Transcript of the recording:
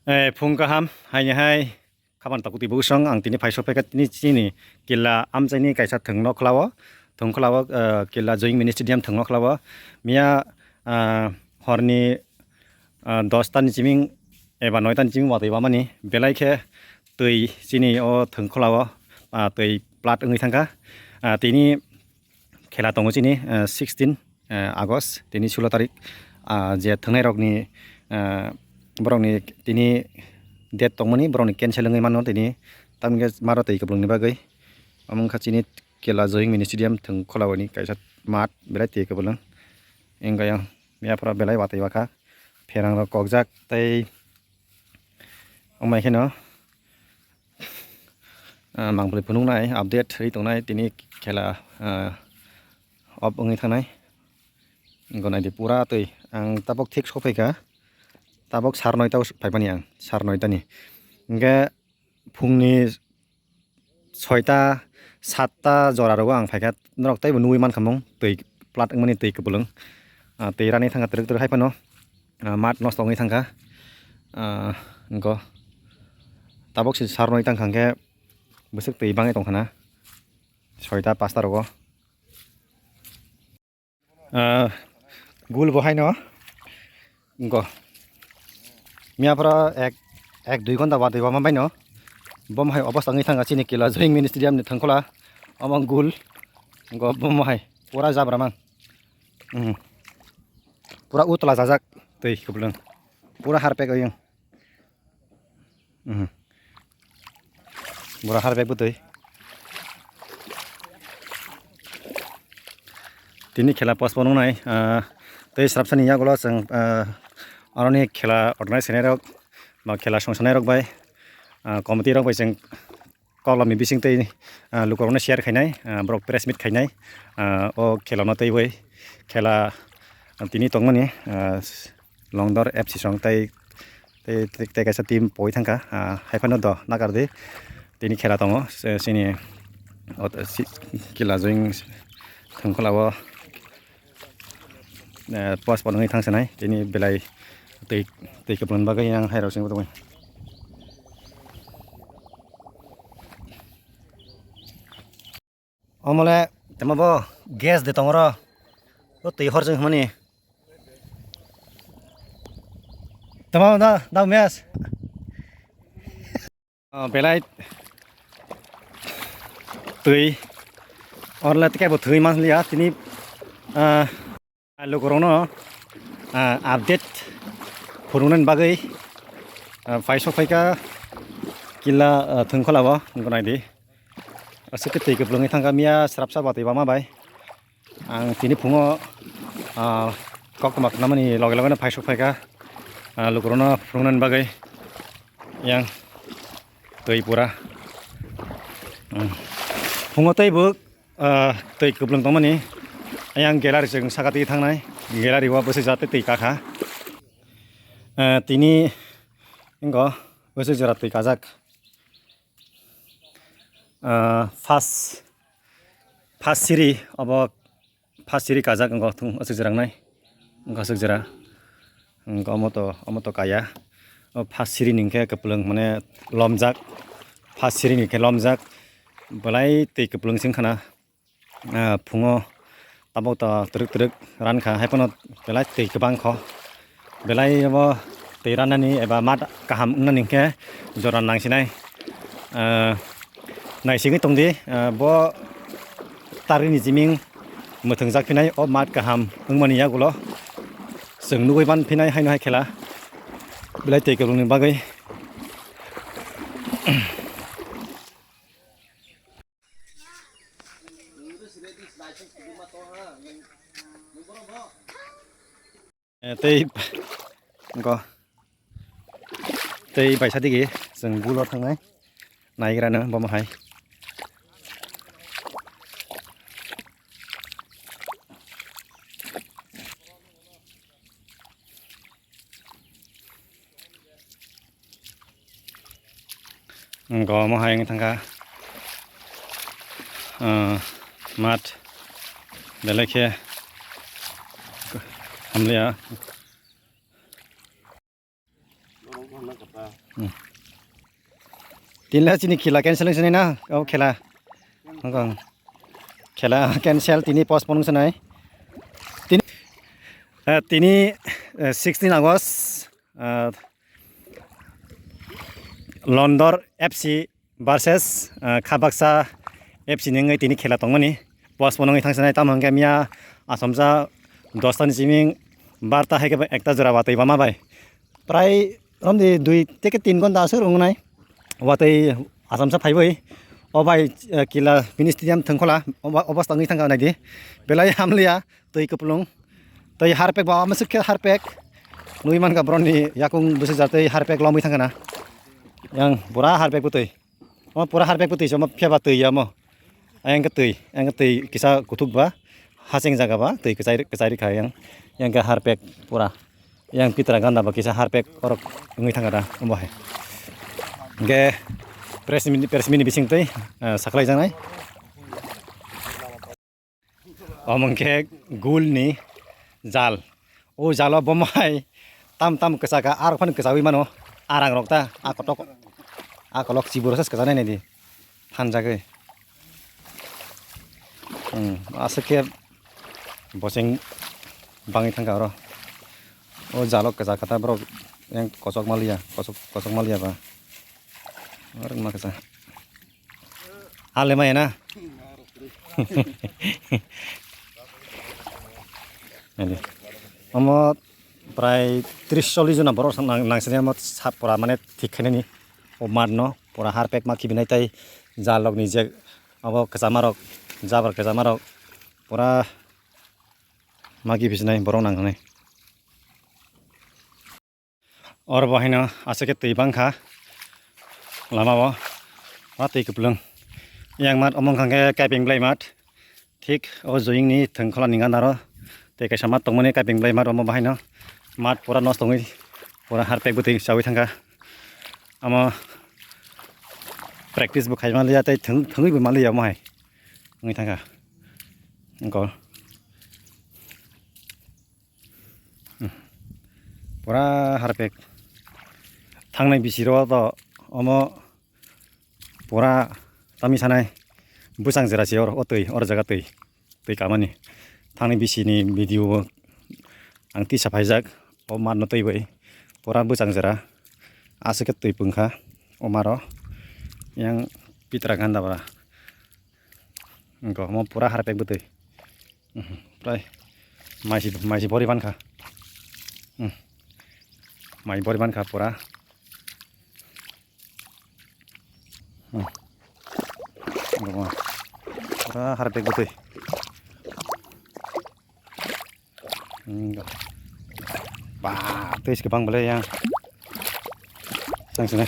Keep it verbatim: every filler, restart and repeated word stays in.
Eh, phung kaham, haini hai khaban takuti bwswng ang tini phai sokphaikha tini chini killa amchaini kaisa thwngno khlao, thwng khlao, eh, killa join mini stadium thwngno khlao. Miya, ah, horni, ah, dosta ni chiming eba noita ni chiming watwi wamani belai khe twi chini o thwng khlao, ah, twi plat wngwi thangkha. Ah, tini khela tongo chini, eh, sixteen, eh, August, tini sulo tarik, ah, je thwngnairokni, eh, borokni tini date tongmani borokni cancel wngwi mano tini, tamni hwnkhe maro twi kwplwngni bagwi. Omo wngkha chini kela Joying Mini Stadium thwng kholaoni kaisa mat, belai twi kwplwng. Wngkha yang yaphra belai watwi wakha, pherangrok kokjak tei wngmai kheno. Ah, mangpili phunuknai update ri tongnai tini khela, ah, off wngwi thangnai. Wngkha naidi pura twi. Ang tabok thik sokphaikha. Tabok sar noita o phaimani ang, sar noita ni. Hingkhe phungni soita, satta jora rogo ang phaikha. Norok teibo nugwi mankha mung twi plat wngmani twi kwplwng. Ah, twi rani thangkha twrwk twrwk hai phano. Ah, mat nosto wngwi thangkha. Ah, wngkha. Tabok se sar noi tangkha hwnkhe bwswk twi bangwi tongkha na. Soita pasta rogo. Ah, gul bo haino. Wngkha. Miya phoro ek, ek dui ghonta watwi wama baino. Bomo hai obosta wngwi thangkha chini kila Joying Mini Stadium ni thangkhola. Omo gul. Wngkha bomo hai. Pura jabra mang. Mhm. Pura utla jajak twi kwplwng. Pura harpek oyung. Mhm. Bura harpek bwtwi. Tini khela postpone wngnai, ah, tei srapsani yagulo chwng, ah, aroni khela organize khainairok ba khela songsanai rok bai, ah, committee rok bai chwng koklomni bising tei, ah, lukurokno share khainai, ah, borok press meet khainai, ah, o khelano twiwi khela tini tongmani, ah, Longdor F C song tei, tei, tei, tei kaisa team poi thangkha, ah, haiphano do nakardi tini khela tongo, se, sini o, si, kila join thangkholao. Eh, post bo nungwi thang sanai, tini belai twi, twi kwplwng bagwi yang hai rok singbo tongwi. Omole temo bo gas de tongro. O twi hor jeng hmani. Tamo da, da mes. Ah, belai twi orle tei kebo thwi manliya tini, ah, lukurokno, ah, update phunuknani bagwi, ah, phai sok phaikha kila, ah, thwngkholao wngkha naidi. Aswk khe twi kwplwngwi thangkha miya srapsa ba twi bama bai. Ang tini phungo, ah, koktwma khnamani loge loge no phai sok phaikha, ah, lukurokno phunuknani bagwi yang twi pura. Hmm. Phungo tei bo, ah, twi kwplwng tongmani yang gallery chwng saka twi thangnai, gallery o bwswk jate twi kakha. Ah, tini wngkha bwswk jora twi kajak. Ah, first, first siri obo, first siri kajak wngkha thung aswk jora wngnai, wngkha aswk jora, wngkha omo to, omo to kaya. O first siri ni hwnkhe kwplwng mane lomjak, first siri ni hwnkhe lomjak, belai twi kwplwng se wngkha na. Ah, phungo tabuk to twrwk twrwk rankha, haiphano belai twi kwbang kho, belai bo twi rannani eba mat kaham wngnani hwnkhe jora nangsinai. Ah, naisingwi tongdi, ah, bo tarini jiming mwthwngjak phinai o mat kaham wngmani yagulo chwng nugwi man phinai haino hai khela belai twi kwbangni bagwi. Eh, tei, wngkha, tei baisa digi chwng gulo thangnai, naigrano bomo hai. Wngkha omo hai wngwi thangkha, ah, mat belai khe hamliya. Hmm. Tinla chini khela cancel wngsinai na, o khela. Nokong. Khela cancel, tini postpone wngsinai. Tini, eh, tini, eh, sixteen August, eh, Londor F C versus, eh, Khabaksa F C ni wngwi tini khela tongmani. Postpone wngwi thangsinai, tamo hwnkhe miya asomsa dosta ni siming barta hai khe ekta jora watwi bama bai. Prai romdi dui teke tin ghonta aswk wngnai. Watwi asamsa phaiwi. O bai, eh, kila mini stadium thwngkhola obo-, obosta wngwi thangkha naidi. Belai hamliya, twi kwplung. Twi harpek ba, omo swk khe harpek. Nwi mankha boroni yakung bwswk jar twi harpek lomwi thangkha na. Yang pura harpek bwtwi. Omo pura harpek bwtwi se, omo phiyaba twi ya omo. Ayang khe twi, ayang khe twi kisa kuthuk ba, hasing jaga ba, twi kwchai, kwchai rikha yang. Yang khe harpek pura. Yang pitra ganda ba kisa harpek orok wngwi thangkha da, omo hai. Hingkhe press mini, press mini bising twi, eh, saklai janai. Omo hingkhe gul ni jal. O jalo bomai tam tam kwchaka, arok phano kwchaui mano. Arang rok ta, a kotok, a kolok chiburo ses kwchanai naidi. Phanjagwi. Hmm, aswk khe boseng bangwi thangkha oro. O jalo kwchak kha ta borok yang kochok maliya, kochok, kochok maliya ba. Oro ma kwchak. Hale maya na? Nadi. Omo prai tris chollis jona borok nang-, nangsani omo sap pura mane thik khainani o mat no pura harpek ma kibinai tai jal rok ni je obo kwchama rok jabar kwchama rok pura ma kibisnai borok nang khanai. Oro bo haino aswk khe twi bangkha lama o, ma twi kwplwng. Yang mat omo wngkha khe Kaiping Blai mat, thik o joying ni thwngkhola ni gana ro tei kaisa mat tongmani Kaiping Blai mat omo bahaino mat pura nosto wngwi pura harpek bwtwi chaui thangkha. Omo practice bo khai manliya tei thwng-, thwngwi bo manliya omo hai wngwi thangkha. Wngkha. Hmm. Pura harpek. Thangnai bisi ro to omo pura tami sanai bwsang jera se oro o twi, oro jaga twi, twi kamani. Thangnai bisi ni video o ang tisa phaijak o mat no twi bai pura bwsang jera aswk khe twi pungkha o maro yang pitra ganda bara. Wngkha omo pura harpek bwtwi. Mhm, prai maisi, maisi bori mankha. Hmm. Mai bori mankha pura. Hmm. Wngkha omo pura harpek bwtwi. Hmm. Ba, twi se kwbang bwle yang. Sang sini.